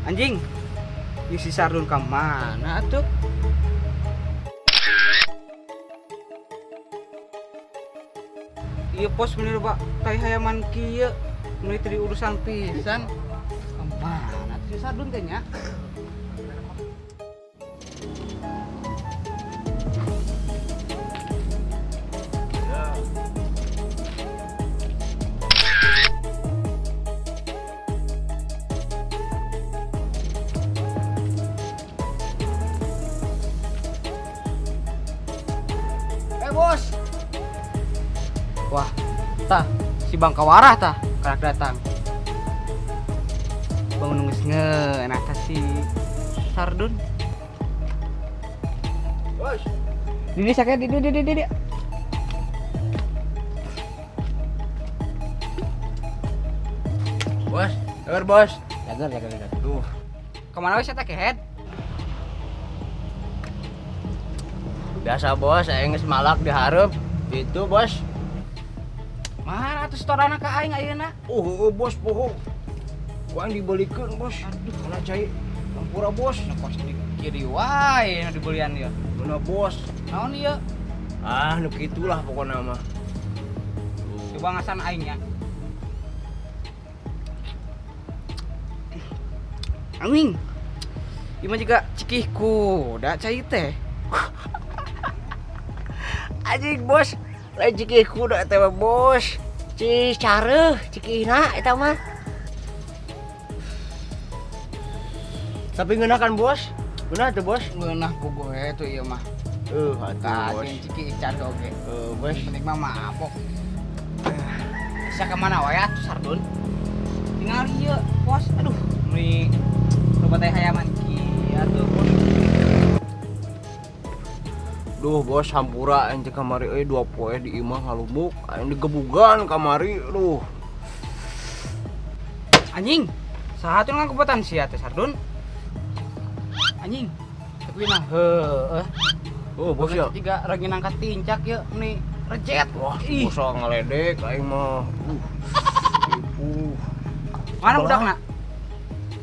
Anjing. Ieu si Sardun ka mana atuh? Ieu pos meuni loba tai hayaman kieu, meuni teu diurusan pisan. Ka mana si Sardun teh nya? Bos. Wah, tah si Bangkawarah tah karak datang. Bangun geus ngeunah tah si Sardun. Bos. Di sake di di. Bos, dengar bos. Jagar. Duh. Kemana we sia teh kehed? Biasa bos, saya geus malak dihareup gitu bos. Mana atuh storana ka aing ayeuna? Oh, bos poho. Ku aing dibelikeun bos. Aduh, kana cai hampura bos. Nu kos di kiri wae nu dibelian ieu. Bener bos. Naon ieu? Ah, nu kitulah pokona mah. Coba ngasan aing nya. Anjing. Ieu mah jiga cikih kuda cai teh. Anjing bos, lain cikih kuda teh bos. Ci careuh cikihna eta mah. Tapi ngeunah kan bos? Ngeunah teu bos? Ngeunah puguh we tuh ieu mah. Atuh bos. Cikih careuh oge. Bos. Penting mah mabok. Bisa ka mana wae atuh Sardun? Tinggal ieu pos. Aduh, meuni loba teh hayaman kieu atuh bos. Duh bos, hampura aing teh kamari euy 2 poe di imah ngalumuk, aing digebugan kamari, duh. Anjing, saha tuh ngangkutan sia teh Sardun? Anjing, tapi nah heueuh. Oh bos ya. Tiga ragi nangkat tincak yeuh meuni rejet. Wah, bos ngaledek aing mah. Mana budakna?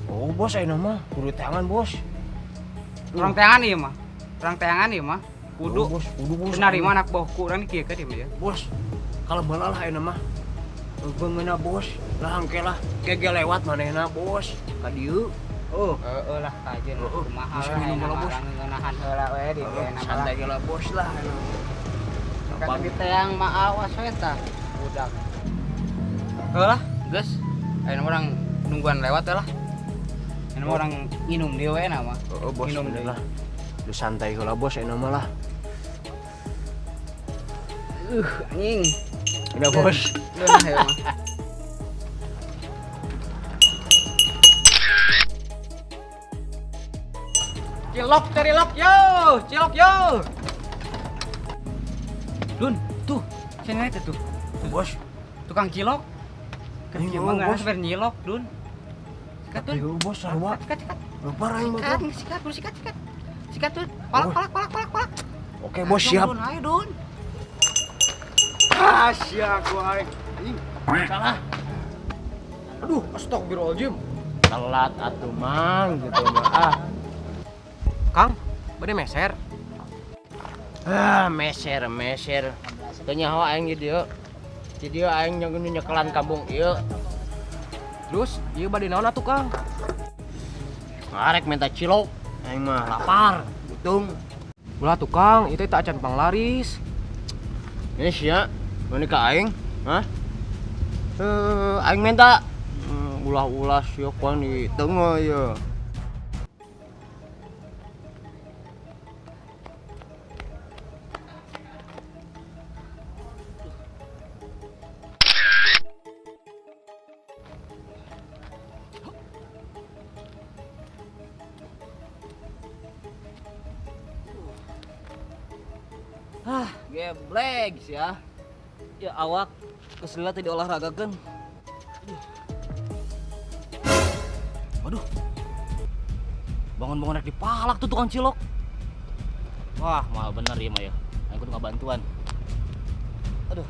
Oh bos aing mah kudu tangan bos. Urang teangan ieu mah. Urang teangan ieu mah. Kudu, oh, bos, kudu bos. Narima anak bawah kurang kieu ka dia ya. Bos, kalau malah lah ayeuna mah. Beungeuna bos, lah engke lah gege lewat manehna bos. Ka dieu. Oh, heeh lah kajeun kumaha bisa minum lah bos. Ngeunahan heula we di teh santai lah bos lah. Kan di teang mah awas we tah budak. Heuh lah, geus. Ayeuna urang nungguan lewat we lah. Ayeuna urang nginum deui we na mah. Heeh bos, nginum deui lah. Lu santai heula bos ayeuna mah lah. Anjing. Udah bos. Udah ya mah. Cilok cerilok yo, cilok yo. Dun, tuh, sini teh tuh. Bos, tukang cilok. Keur mah bos ber nyilok, Dun. Sikat Dun. Bos, sarua. Sikat, sikat. Lupa aing mah. Sikat, sikat, sikat. Sikat Dun. Palak, palak, palak, palak, palak. Oke, bos, siap. Dun, ayo Dun. Asia aku aing. Anjing, salah. Aduh, astagfirullahaladzim. Telat atuh mang gitu mah. Ah. Kang, bade meser. Ah, meser. Teu nyaho aing di dieu. Di dieu aing nyekelan kampung ieu. Terus, ieu bade naon atuh, Kang? Arek minta cilok. Aing mah lapar, butung. Ulah tuh, Kang, ieu teh teu acan panglaris. Geus ya. Ini ka aing, hah? Aing minta ulah-ulah sia kuang di tengah ya. Ah, geblek ya. Ya awak kesel teh diolahragakeun. Waduh. Bangun-bangun rek dipalak tuh tukang cilok. Wah, mahal bener ya mah ya. Aing kudu ngabantuan. Aduh.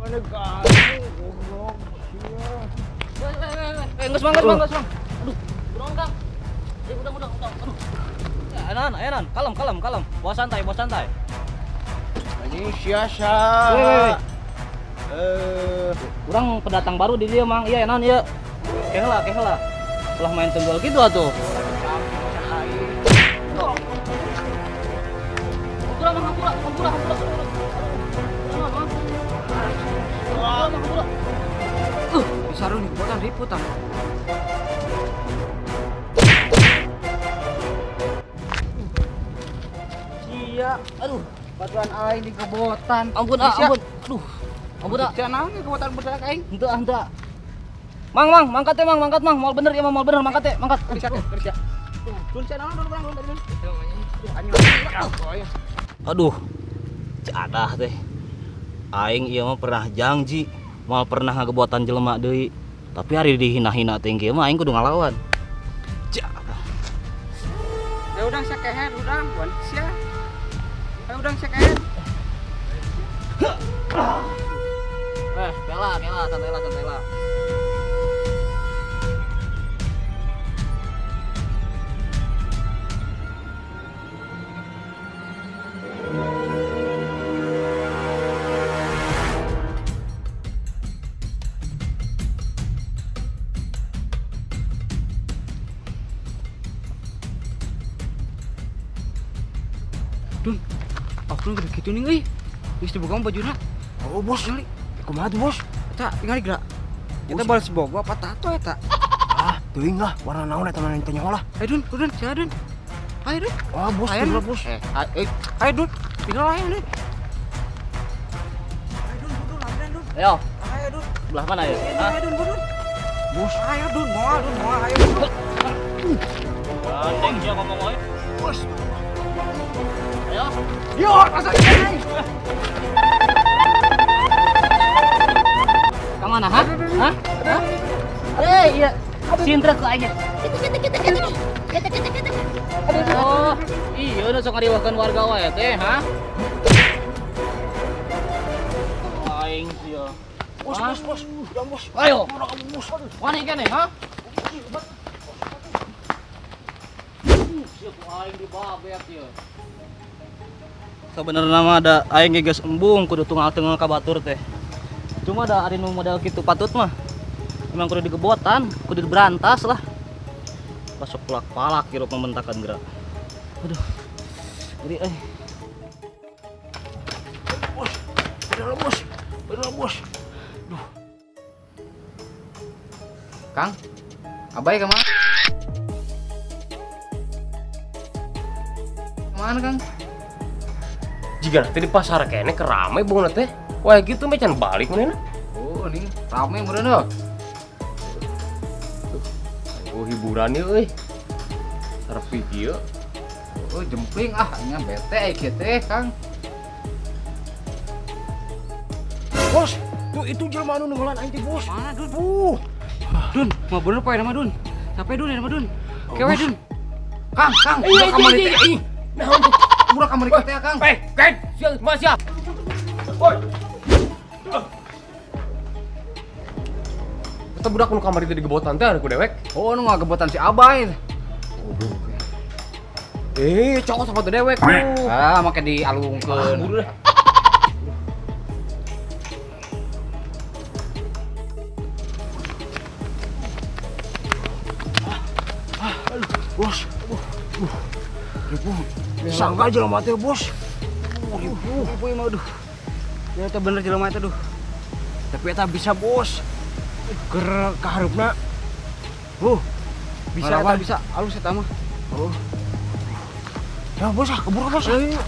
Mana gaduh goblok sia. Geus bang, geus bang, geus bang. Aduh, kurang Kang. Udah. Aduh. Ayo, kalem. Bawa santai. Anjing sia-sia. Kurang pendatang baru di dia, Mang. Iya, naon ieu? Keheula. Ulah main tenggol gitu atuh. Hampura, Mang, hampura. Disaru nih, buatan ribut ah. Iya, aduh, batuan aing di kebotan. Ampun, ampun. Aduh. Ampun, ah. Jangan naon kebotan budak aing. Henteu ah, Mang, mang, mangkat teh, Mang, mangkat, Mang. Moal bener ieu mah, moal bener, mangkat teh, mangkat. Bisa, bisa. Dun, naon, dun, urang, dun, dun. Aduh. Cadah teh. Aing ieu mah pernah janji moal pernah ngagebotan jelema deui. Tapi hari dihina-hina teh kieu mah aing kudu ngalawan. Cadah. Ya udang sakehed, udang, wan sia. Ayo udang sakehed. Kela, santai lah. Dun, aku udah gitu nih, euy. Geus dibuka bajuna. Oh, bos. Kumaha tuh, bos? Eta tinggal gerak. Eta balas bogo apa tato eta? Ah, teuing lah, warna naon eta mana teh nyaho lah. Ayo Dun, Dun, sia Dun. Ayo Dun. Oh, bos, tinggal bos. Ayo Dun, tinggal ayo Dun. Ayo Dun, Dun, larian Dun. Ayo. Ayo Dun. Belah mana ya? Ayo Dun, Dun. Bos, ayo Dun, moal Dun, moal ayo Dun. Gandeng dia ngomong oi. Bos. Ayo. Yo, asal ini. Kemana, ha? Hah? Hah? Eh, iya. Sintra ku aing. Gitu. Oh, iya udah sok ngariwahkeun warga wae teh, ha? Aing sia. Bos, bos, bos. Udah, bos. Ayo. Bos. Wani keneh, ha? Sia ku aing dibabet ieu. Sebenarnya mah ada aing geus embung kudu tunggal-tunggal ka batur teh. Cuma ada ari nu model kitu patut mah. Emang kudu digebotan, kudu diberantas lah. Masuk palak-palak hirup membentakan gerak. Aduh. Jadi Bos, bener bos. Bener bos. Duh. Kang, abai kemana? Kemana, Kang? Jika nanti di pasar kayaknya kerame bung teh. Wah gitu mah can balik mana? Oh, ini rame meureun heuh. Oh, hiburan ieu euy. Sepi kieu. Oh, jempling ah nya bete kieu teh, Kang. Bos, tuh itu jelema anu nunggulan aing teh, Bos. Mana, Dun? Dun, mau bener poe nama Dun. Sampai Dun nama Dun. Kewe Dun. Kang, Kang, budak kamari teh. Naon tuh? Budak kamari teh, Kang. Eh, Ken, siap, mas siap. Woi. Eta budak nu kamari teh digebotan teh ku dewek. Oh, nu ngagebotan si Abai. Eh, cokot sama teh dewek. Ah, make dialungkeun. Buru deh. Bos. Ribu. Sangka jelema teh, Bos. Ribu, ribu mah aduh. Ya eta bener jelema eta duh. Tapi eta bisa, Bos. Ger ka hareupna. Bisa eta bisa, alus eta mah. Oh. Ya, Bos ah, keburu, Bos. Ayo.